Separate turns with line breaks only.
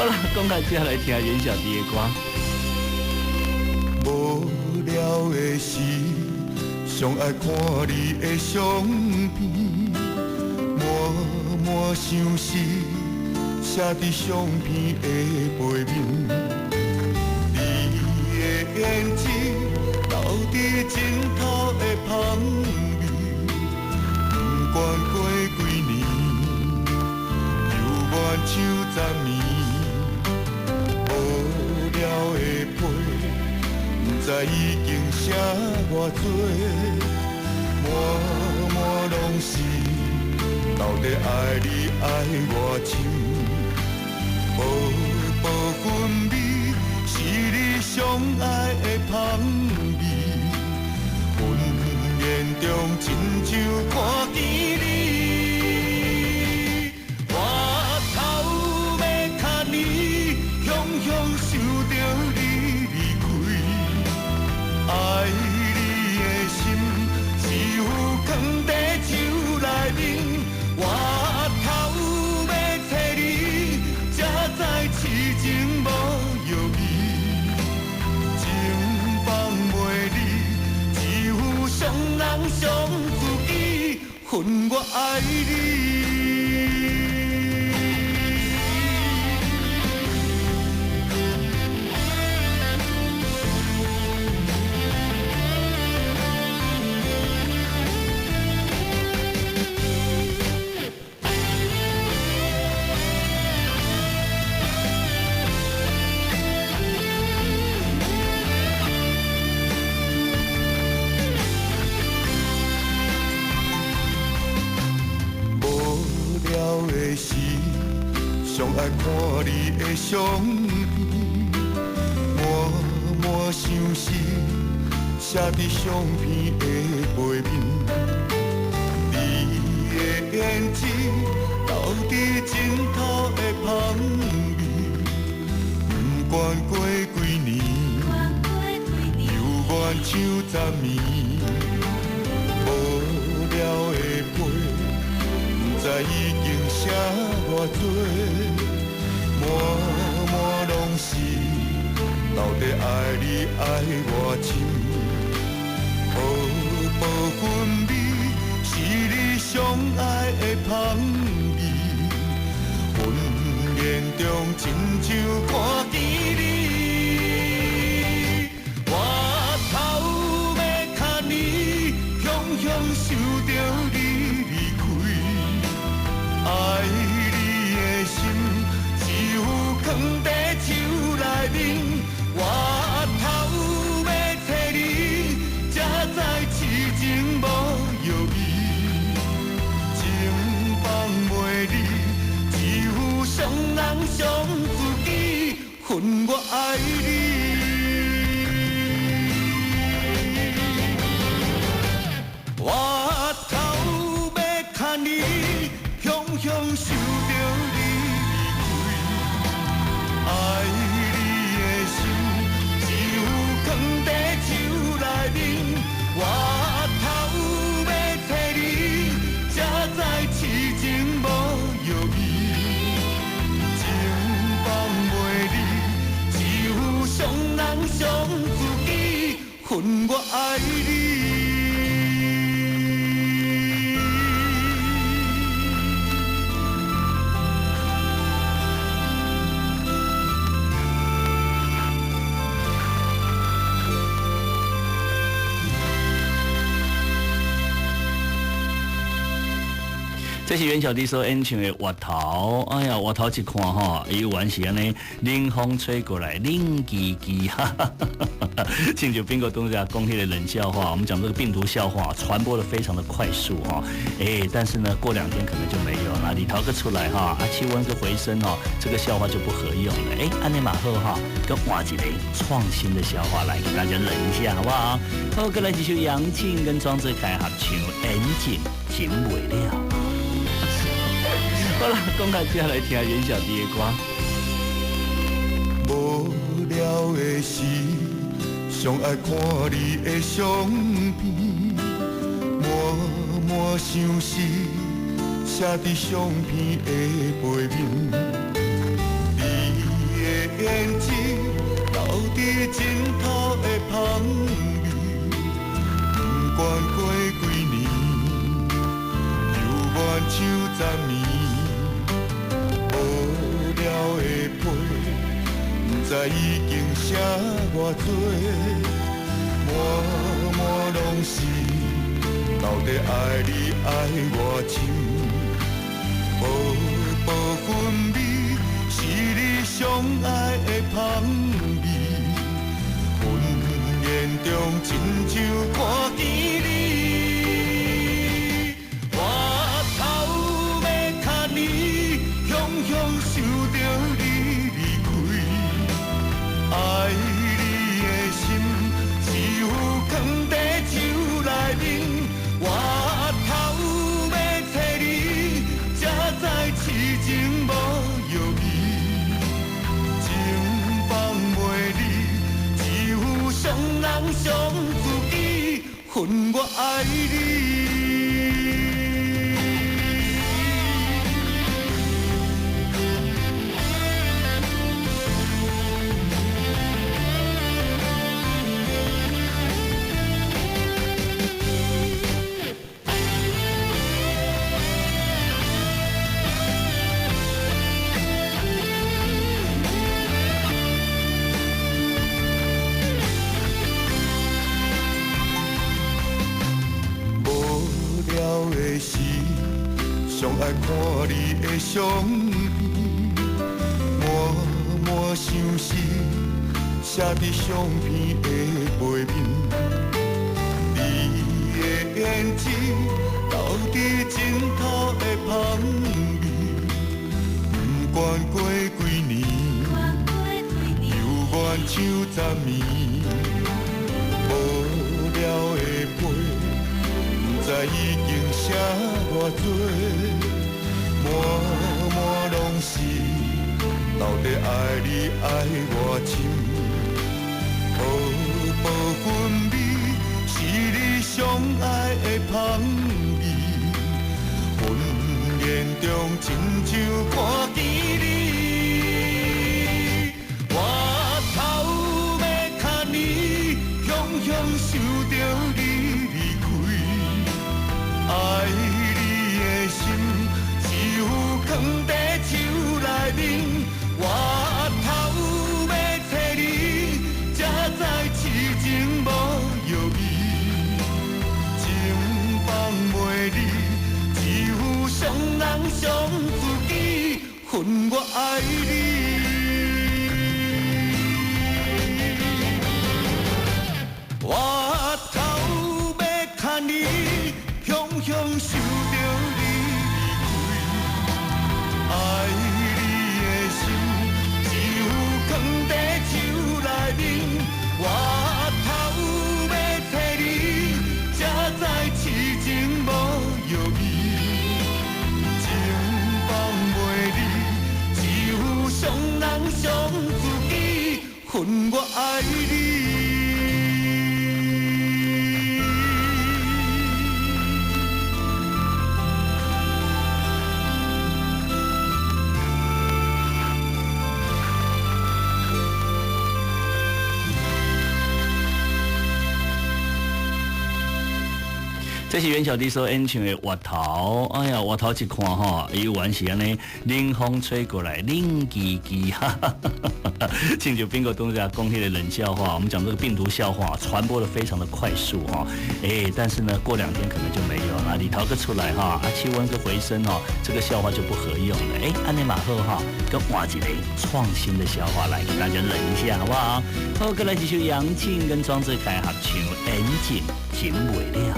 好啦，講到這來聽袁小弟的歌。
無聊的時，上愛看你的相片，滿滿相思，寫佇相片的背面。你的眼睛留佇枕頭的香味，不管過幾年，猶原像昨暝。無聊的批，不知已經寫偌濟，滿滿攏是到底愛你愛偌深。薄薄粉味是你上愛的香味，昏眠中親像看見你。我頭欲牽你，雄雄想著你離開，愛你的心似乎囥佇手內面。我頭欲揣你，才知痴情無藥醫，情放袂離，只有傷人傷自己，恨我愛你。無聊的時，上愛看你的相片，滿滿相思，寫佇相片的背面。你的眼睛留佇枕頭的香味，不管過幾年，猶原像昨暝。無聊的批，不知已經寫偌濟，滿滿攏是到底愛你愛偌深。薄薄粉味是你上愛的香味，昏眠中親像看見你。我頭欲牽你，雄雄想著你離開，愛你的心似乎囥佇手內面。我頭欲揣你，才知痴情無藥醫，情放袂離，只有傷人傷自己，恨我愛你。我頭欲牽你，雄雄想著你離開，愛你的心只有囥佇手內面。我頭欲揣你，才知痴情無藥醫，情放袂離，只有傷人傷自己，恨我愛你。
這是袁小弟所演唱的《月頭》，哎呀，月頭一看吼，伊原是按呢冷風吹過來，冷吱吱，哈哈哈哈。親像邊個東西啊，講彼個冷笑話，我們講這個病毒笑話傳播得非常的快速哈，哎，但是呢，過兩天可能就沒有了，日頭閣出來哈，啊，氣溫閣回升哦，這個笑話就不合用了。哎，按呢嘛好哈，閣換一個創新的笑話來給大家冷一下，好不好？好，閣來一首楊靜跟莊哲凱合唱《緣情情未了》。好啦，講到這來聽袁小弟的歌。
無聊的時，上愛看你的相片，滿滿相思，寫佇相片的背面。你十暝，无聊的批，不知已经写偌济，满满拢是到底爱你爱偌深，薄薄粉味是你上爱的香味，昏烟中亲像看见你。回头欲牵你，雄雄想著你离开，爱你的心只有藏佇手内面。回头欲找你，才知痴情无药医，情放袂离，只有伤人伤自己，恨我爱你。无聊的时，上爱看你的相片，满满相思，写伫相片的背面。你的胭脂留伫枕头的香味，不管过几年，犹原像昨暝。无聊的批，不知已经写偌济，满满拢是到底爱你爱偌深，薄薄粉味是你上爱的香味，昏烟中亲像看见你。回头欲牵你，雄雄想著你离开，爱你的心只有藏佇手内面。回头欲找你，才知痴情无药医，情放袂离，只有伤人伤自己，恨我爱你。回头欲牵你，雄雄想著你离开，爱你的心只有藏佇手内面。回头欲找你，才知痴情无药医，情放袂离，只有伤人伤自己，恨我爱你。
这是袁小弟所演唱的《月头》，哎呀，月头一看吼，伊原是按呢，冷风吹过来，冷吱吱，哈哈哈哈。亲像宾哥东家讲彼个冷笑话，我们讲这个病毒笑话传播的非常的快速哈，哎，但是呢，过两天可能就没有了，里头个出来哈，啊，气温个回升哦，这个笑话就不合用了。哎，按呢嘛好哈，阁换一个创新的笑话来给大家冷一下，好不好？好，阁来一首杨静跟庄智凯合唱《缘尽情袂了》。